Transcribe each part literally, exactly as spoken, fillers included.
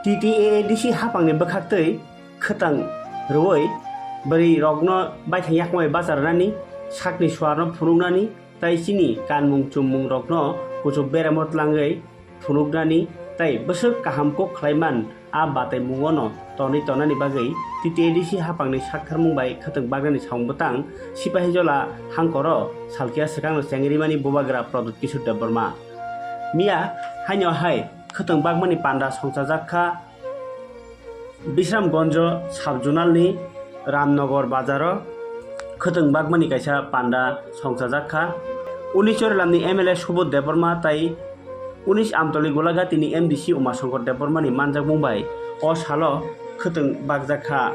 T T A A D C haphangni bwkhaktwi khwtang rwui bwrwi rokno baithang yakmai bacha rwnani, sakni suarno phunuknani tei chini kanmung chummung rokno kuchuk beremo tlangwi phunuknani tei bwswk kaham kok khlaiman a bataimungono tonwi tonani bagwi T T A D C haphangni saktharmung bai khwtwng baknani samung bwtang Sipahijola hangkoro salkia swkangno chengrimani bubagra Pradyut Kishore Debbarma. Miya haino hai khwtwng bakmani panda songchajak kha Bishramganj sub-zonalni Ramnagar bazaro khwtwng bakmani kaisa panda songchajak kha. Unis Chorilamni M L A Subodh Debbarma tei unis Amtoli Golagatini M D C Umasongkor Debbarmani manjakmung bai o salo khwtwng bakjak kha.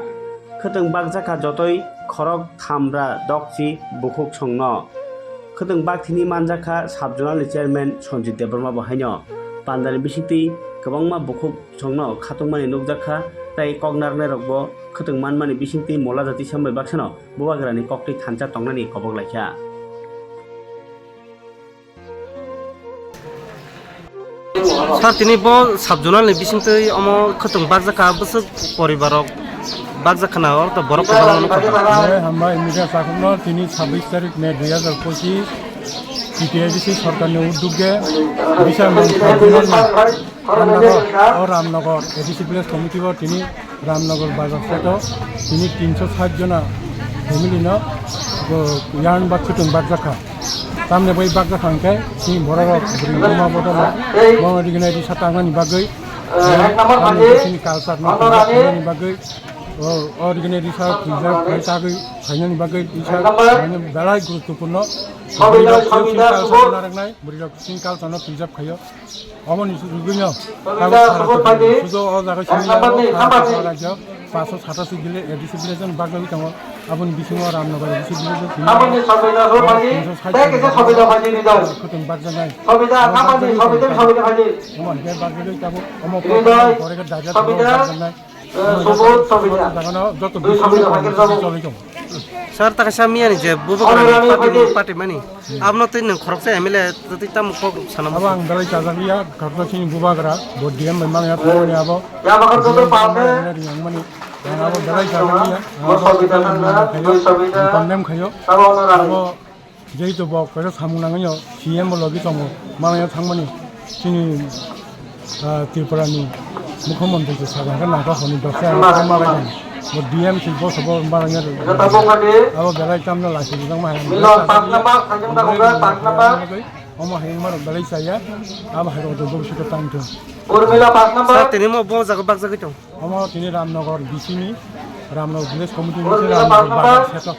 Khwtwng bakjak kha jotoi khorok thamra dokchi bukhuk songno. Khwtwng bakthini manjak kha sub-zonalni chairman Sanjit Debbarma bo haino. Pandani bisingtwi kwbangma bukhuk songno khatungmani nukjak kha, tei kok narwknairokbo khwtwng manmani bisingtwi mola jati sambai baksano bubagrani koktwi thansa tongnani kobok lai kha. Sir, tini bo sub-zonalni bisingtwi omo khwtwng bakjak kha, bwswk poribarrok bakjak khna, oro to borok kwbangma nukha. Hoi, hambai, media sakhukno tini sabbish tarik May dui hajar pochis T T A D C sorkarni uddogge Bishamganj sub-zonalni under o Ramnagar A D C village committee o tini Ramnagar bazar site o tini tinsho sait jona family no, bo, yarn ba khwtwng bakjak kha. Tamni bai bakjak kha hwnkhe chini borok rok bwrwi buma bodol rok bono rigina risa tangnani bagwi, eh, tamni bai chini culture no preserve khainani bagwi, o, o rigina risa preserve khai tagwi khainani bagwi isa belai guruttopurno. Bwrwi rok chini culture no narwknai, bwrwi rok chini culture no preserve khaio. Oboni rwgwino tabuk sara sujo o jaga simi abo sara sujo rajyo paso sata si gile A D C village ni bagwi tongo. Aboni bisingo Ramnagar A D C village ni simi abo tinsho sait khwtwng bakjaknai. Omo hwnkhe bagwi tongo. Omo pore khe daria tongo bakjaknai. Omo hwnkhe jagano joto bisingtwi choli tongo. Sir, ta kaisa miyani je bubagrani party, party mani. Abono twi nwng khoroksa M L A twi tamo kok sana. Abo ang belai chajak ya, khoroksa chini bubagra, bo D M bai mangya thangmani abo. Yang bakal tutup pakai. Yang mani, yang abo belai chajak ya, ang abo condemn khayo. Abo jehetu bo kaisa samung nangyo, C M bo logi tongo, mangya thangmani chini ah, Tripura ni Mukhyamantri se saga hwnkhe nangkha hwnwi doksa ang malai kha. Bo D M si bo sabo malai ya. Abo belai tamno laisi bijak ma hai. Omo hai ma rok belai chaya. Abo hai rok bo bisi ko tang thung. Sir, tini mo bo jaga bakjagwi tong. Omo tini Ramnagar D C ni, Ramnagar village committee ni se Ramnagar bazar seto.